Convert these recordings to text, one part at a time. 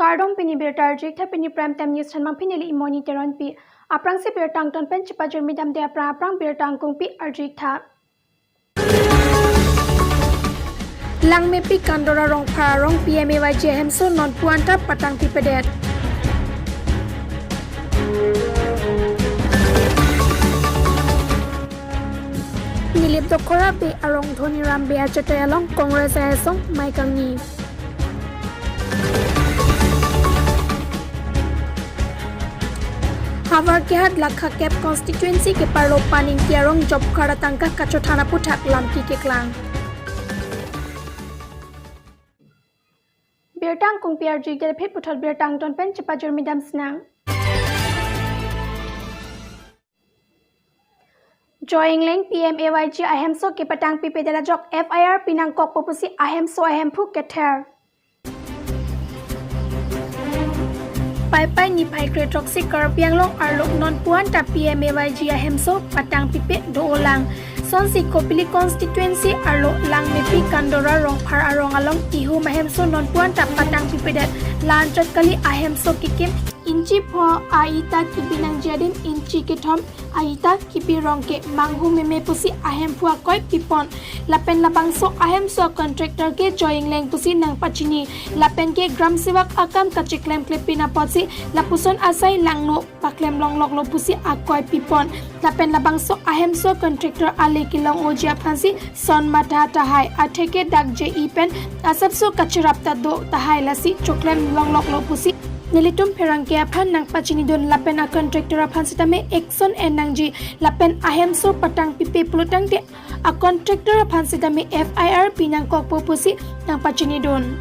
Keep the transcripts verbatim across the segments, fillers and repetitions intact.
Kardom, pini birta arjutha, pini Prime Time News thanmang pini neli Imoni Teronpi. Aphrangsi birta angton pen chepajirmi damde aphrang aphrang birta angkungpi arjutha. Langmepi Kandora Rongphar arong P M A Y G ahemso nonpu anta patang pipedet. Nilip Dokhora Bey arong Dhoniram Bey achetoi along Congress asong mei kangni. Howraghat Lakha Kep constituency keparlo Paningti arong job card atangka kachothan aphuthak lamki keklang. Birta angkungpi arjutha, phit puthot birta angton pen chepajirmi dam sinang. Joy Engleng P M A Y G ahemso kepatang pipedet ajok F I R pinangkokpo pusi ahemso ahemphu kether. Paipai niphai kre throksi Karbi Anglong arlo nonpu anta P M A Y G ahemso patang pipe do-olang. Sonsi Kopili constituency arlo Langmepi Kandora Rongphar arong along ihum ahemso nonpu anta patang pipedet. La-anchot kali, ahemso kekim inchi pho a-ita kipi nangji adim inchi kethom a-ita kipi rong ke manghu meme pusi ahemphu akoi pipon. Lapen labangso ahemso contractor ke Joy Engleng pusi nangpachini. Lapen ke Gram Sevak akam kacheklemklepin apotsi lapuson asai langno paklem longloklo pusi akoi pipon. Lapen labangso ahemso contractor ale kelong-oji aphansi son matha tahai, atheke dak J E pen asapso kacherap ta do tahai, lasi choklem longloklo pusi nelitum pherangke aphan nangpachinidun. Lapen a-contractor aphan sitame action en nangji. Lapen ahemso patang pipe pulotangte a-contractor aphan sitame F I R pinangkokpo pusi nangpachinidun.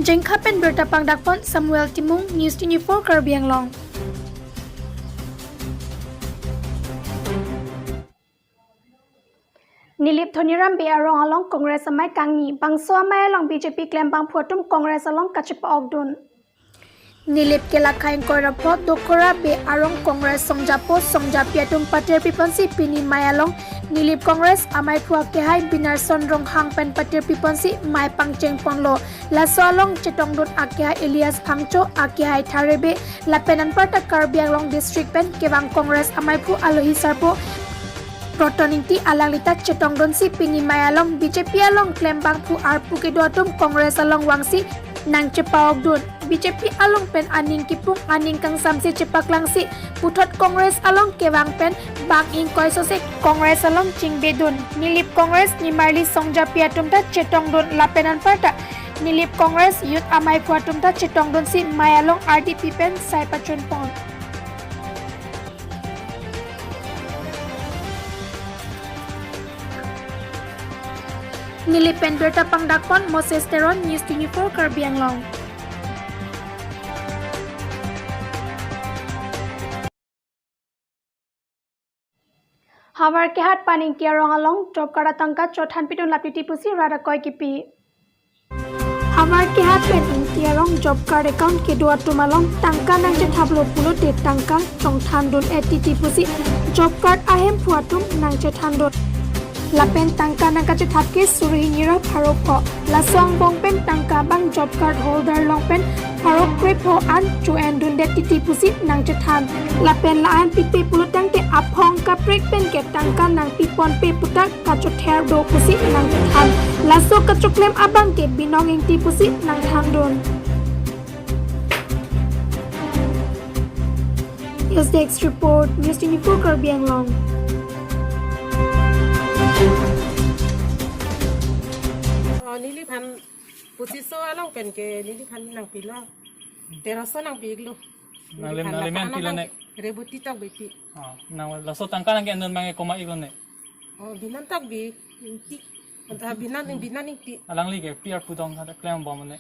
Jengkha pen birta pangdakpon Samuel Timung, News twenty-four Karbi Anglong. Nilip Dhoniram Bey arong along Congress amei kangni, bangso amei along B J P klembangphu atum Congress along kachepa-okdun. Nilip ke Lakha ingkoi ra pho Dokhora Bey arong Congress songjapo songjapi atum patir piponsi pini mei along Nilip Congress ameiphu akehai Binarson Ronghang pen patir piponsi mei pangchengponlo. Laso along chetongdun akehai Elias Phangcho, akehai Thare Bey, lapen anparta Karbi Anglong district pen kevang Congress ameiphu alohi sarpo Proton Ingti, alanglita chetongdunsi pini mei along B J P along klembangphu arpu kedo atum Congress along vangsi nangchepa-okdun. B J P along pen aning kipung aning kangsamsi chepaklangsi puthot Congress along kevang pen bang ingkoi sose Congress along chingbedun. Nilip Congress nimarli songjapi atum ta chetongdun, lapen anparta Nilip Congress youth ameiphu atum ta chetongdunsi mei along R D P pen sai pachunpon. Nilip pen birta pangdakpon Moses Teron, News twenty-four Karbi Anglong. Howraghat Paningti arong along job card atangka chothan pidun lap titi pusi rat akoi kipi. Howraghat pen Ingti arong job card account kedo atum along tangka nangchethaplo pulote tangka chongthandun et titi pusi job card ahemphu atum nangchethandun. Lapen tangka nangkachethap ke suri hini ra pharo pho. Laso angbong pen tangka abang job card holder along pen pharo krepho an cho-endundet titi pusi nangchethan. Lapen la-an pipe pulotangte aphong kaprek pen ke tangka nangpiponpe puta kachother do pusi nangchethan. Laso kachoklem abang ke Binong Ingti pusi nangthandun. News Desk Report, News twenty-four Karbi Anglong. Oh, neliphan pochiso along pen ke neliphan nangpilo. Teroso nangpi-iklo. Nanglim, neliphan nanglim aphan nangpilo nang ne? Reboti Tokbi pi. Oh, nang laso tangka nang ke andon mang ke koma-iklo ne? Oh, Binan Tokbi Ingti. Anta Binan, Binan Ingti. Alangli ke P R pudong ada klem bom ne?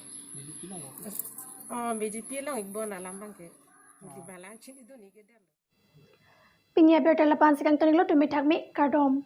Oh, B J P along ikbom alam abang ke. Di balang chini doni ke dan. Pini abirta la-an si kangton-iklo, tumi thakmi kardom.